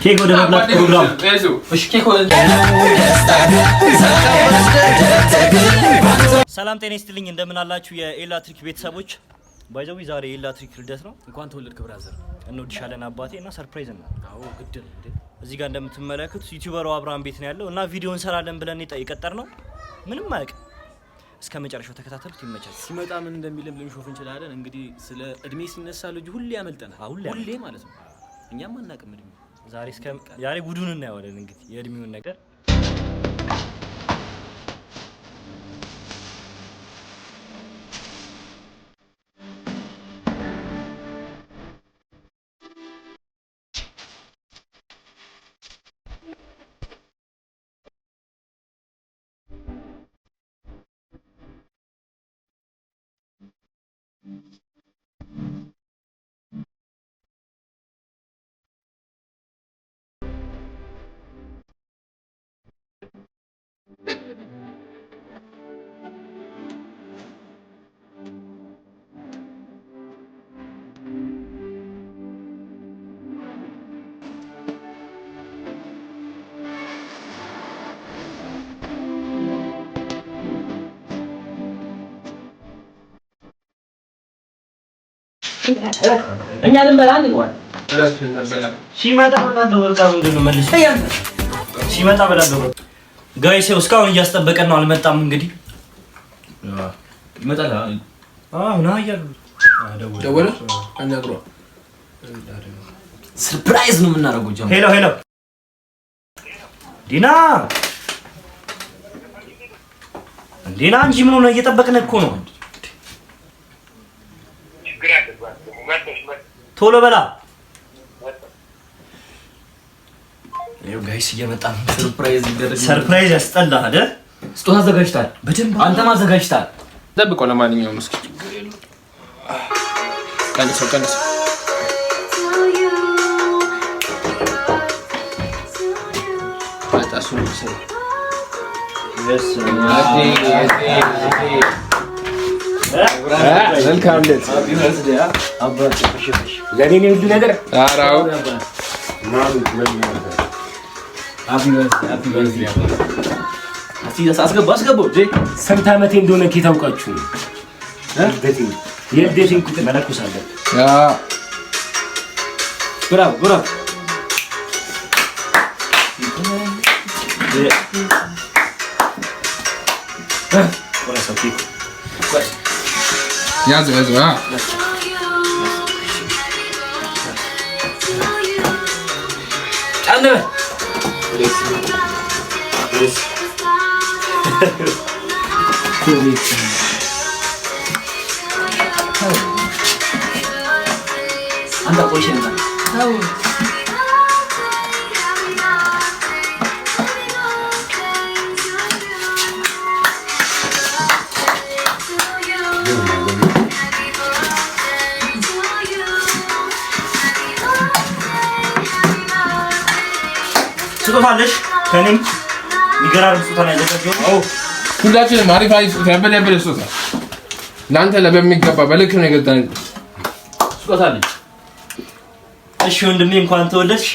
ኬክ ወደ መብላት ፕሮግራም። ሰላም ጤና ይስጥልኝ፣ እንደምን አላችሁ የኤላትሪክ ቤተሰቦች? By the way ዛሬ የኤላትሪክ ልደት ነው። እንኳን ተወለድክ brother። እንወድሻለን አባቴ እና surprise ነው። አዎ ግድ ነው እንዴ። እዚህ ጋር እንደምትመለከቱት YouTuber ኡ አብርሃም ቤት ነው ያለው እና ቪዲዮ እንሰራለን ብለን የቀጠር ነው። ምንም አያውቅም። እስከ መጨረሻው ተከታተሉት፣ ይመቻል። ሲመጣ ምን እንደሚልም ልንሾፍ እንችላለን። እንግዲህ ስለ እድሜ ሲነሳ ልጁ ሁሌ ያመልጠናል። ሁሌ ማለት ነው። እኛም አናውቅም እድሜ። ዛሬ እስከ ዛሬ ጉዱን እናየዋለን። እንግዲህ የእድሜውን ነገር እኛ ልንበላ እንኳን ሲመጣ እበላለሁ። በቃ ምንድን ነው መልሶ ሲመጣ እበላለሁ። Guys ይኸው እስካሁን እያስጠበቀን ነው፣ አልመጣም። እንግዲህ ይመጣል። አዎ ና እያሉ ደወለ አናግሯል። Surprise ነው የምናደርገው። Hello hello፣ ዲና ዲና፣ እንጂ ምን ሆነ? እየጠበቅን እኮ ነው። ቶሎ በላ። ይኸው guys እየመጣ ነው። Surprise ይደረግ። Surprise ያስጠላል አይደል? ስጦታ አዘጋጅታል። በደንብ አንተም አዘጋጅታል። ጠብቀው። ለማንኛውም እስኪ ቀንሰው ቀንሰው። መልካም ልደት። ለእኔ ነው ሁሉ ነገር። አስገባው አስገባው። ስንት ዓመቴ እንደሆነ ኬት አውቃችሁ ነው? የልደቴን ቁጥር መለኮስ አለብን። Bravo bravo። ያዘው ያዘው። ጫን አንተ ቆይሽ ስጦታ አለሽ። ከእኔም የሚገራርም ስጦታ ነው ያዘጋጀሁት። ሁላችንም አሪፍ አሪፍ ስጦታ፣ ያበደ ያበደ ስጦታ ለአንተ በሚገባ በልክ ነው የገዛንልህ። ስጦታ አለኝ። እሺ ወንድሜ እንኳን ተወለድሽ።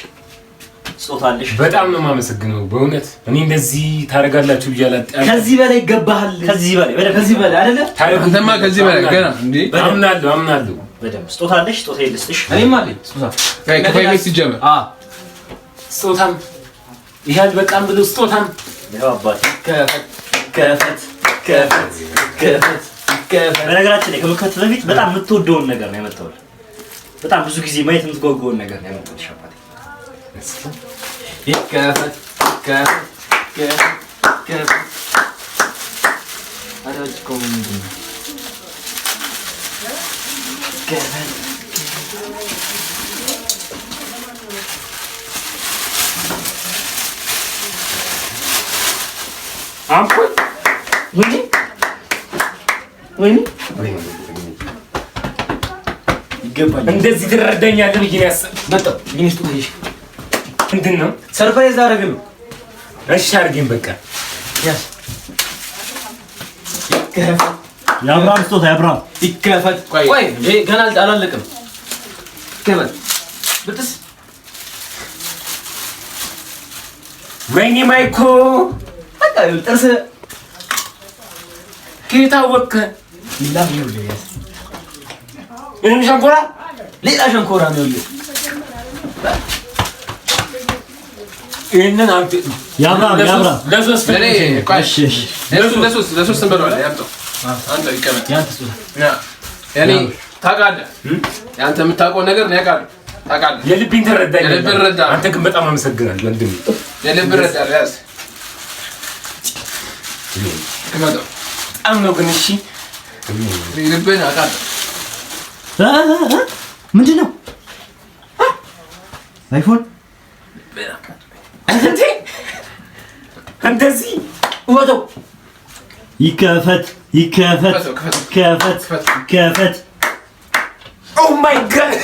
ስጦታ አለሽ። በጣም ነው የማመሰግነው በእውነት እኔ እንደዚህ ታደርጋላችሁ ብዬ ከዚህ በላይ ይገባሃል። ከዚህ በላይ በደንብ ከዚህ በላይ አይደለ? አንተማ ከዚህ በላይ ገና እንዴ። አምናለሁ አምናለሁ። በደንብ ስጦታ አለሽ። ስጦታ ልስጥሽ። እኔም አለኝ ስጦታ። ከፋይ ቤት ሲጀመር ስጦታም ይሄ አልበቃም ብሎ ስጦታም ይኸው አባቴ። ከፈት ከፈት ከፈት ከፈት ከፈት። በነገራችን ላይ ከመክፈት በፊት በጣም የምትወደውን ነገር ነው ያመጣሁልህ። በጣም ብዙ ጊዜ ማየት የምትጓጓውን ነገር ነው ያመጣሁልሽ አባቴ። ይከፈት ከፈት ከፈት ከፈት። ኧረ እኮ ምንድን ነው? ከፈት አምፖል ወይኔ ወይኔ ይገባል። እንደዚህ ትረዳኛለህ ብዬ ነው ያሰብኩት። መጣሁ። የእኔ ስጦታ ይዤ ምንድን ነው? Surprise አደረግን ነው። እሺ አድርጌን በቃ ያዝ። ይከፈት የአብርሃም ስጦታ የአብርሃም ይከፈት። ቆይ ይሄ ገና አላለቅም። ይከፈት ብጥስ ወይኔ ማይኮ፣ በቃ ይኸውልህ ጥርስ ከየት አወቅህ? ሌላ ይኸውልህ ያዝ። ይህን ሸንኮራ። ሌላ ሸንኮራ ነው ይኸውልህ። ይህንን አንተ ያብራም ያብራም። ለሶስት። ለእኔ ቆይ፣ እሺ እሺ። ለሶስት ለሶስት እንበለዋለን። ያምጣው፣ አንተ ይቀመጥ። ያንተ ስጦታ። ያ የኔ ታውቃለህ፣ ያንተ የምታውቀው ነገር እኔ አውቃለሁ። ታውቃለህ። የልቤን ተረዳኝ። የልቤን ረዳ። አንተ ግን በጣም አመሰግናለሁ ወንድሜ። የልብ ረዳለሁ። ያዝ፣ ክፈተው። በጣም ነው ግን እሺ። የልብህን አውቃለሁ። ምንድን ነው? አይፎን? እንዴ፣ እንደዚህ ወተው። ይከፈት ይከፈት። ክፈተው፣ ክፈተው። ከፈት። ክፈተው። ከፈት። Oh my God!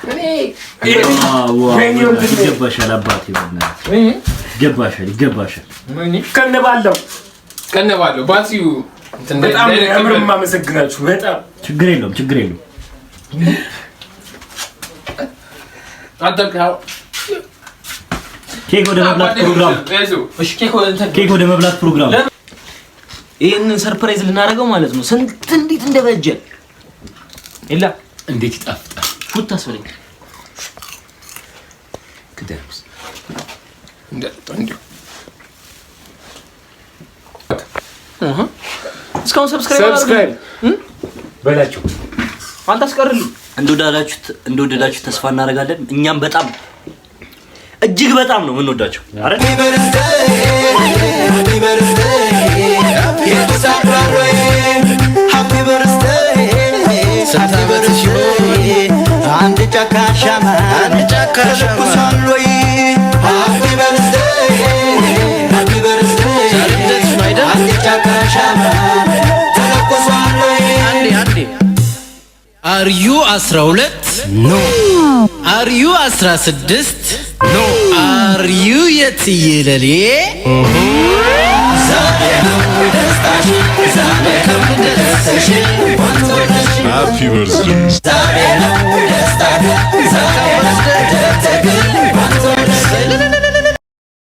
Wow wow! ወይኔ ወንድሜ። ይገባሻል አባቴ፣ በእናትህ ይገባሻል፣ ይገባሻል። ከነባለው። ቀነባለሁ ባትሪው እንትን በጣም እንዳይለቅብን። የምር የማመሰግናችሁ በጣም። ችግር የለውም፣ ችግር የለውም። አጠብቀው። ኬክ ወደ መብላት ፕሮግራም። ያዙ። እሺ ኬክ እንትን ኬክ ወደ መብላት ፕሮግራም። ይህንን surprise ልናደርገው ማለት ነው። ስንት እንዴት እንደበጀ የላ። እንዴት ይጣፍጣል! ፉት አስበለኝ። ክደምስ። እንዳጠጣው እንዲሁ። እስካሁን subscribe Subscribe በላቸው። አንተ አስቀርልኝ። እንደወደዳችሁት ተስፋ እናደርጋለን። እኛም በጣም እጅግ በጣም ነው የምንወዳቸው። አረ። Happy birthday, happy birthday, happy birthday. አንድ ጫካ ሻማ አንድ ጫካ ሻማ ተለኩሷል ወይ? Happy birthday, happy birthday. አንድ ጫካ ሻማ ተለኩሷል ወይ? አንዴ አንዴ፣ are you 12? No. Are you 16? No. Are you የትየለሌ? ዛሬ ነው ደስታሽ፣ ዛሬ ነው ደስታሽ። Happy birthday. ዛሬ ነው ደስታሽ፣ ዛሬ ነው ደስታሽ።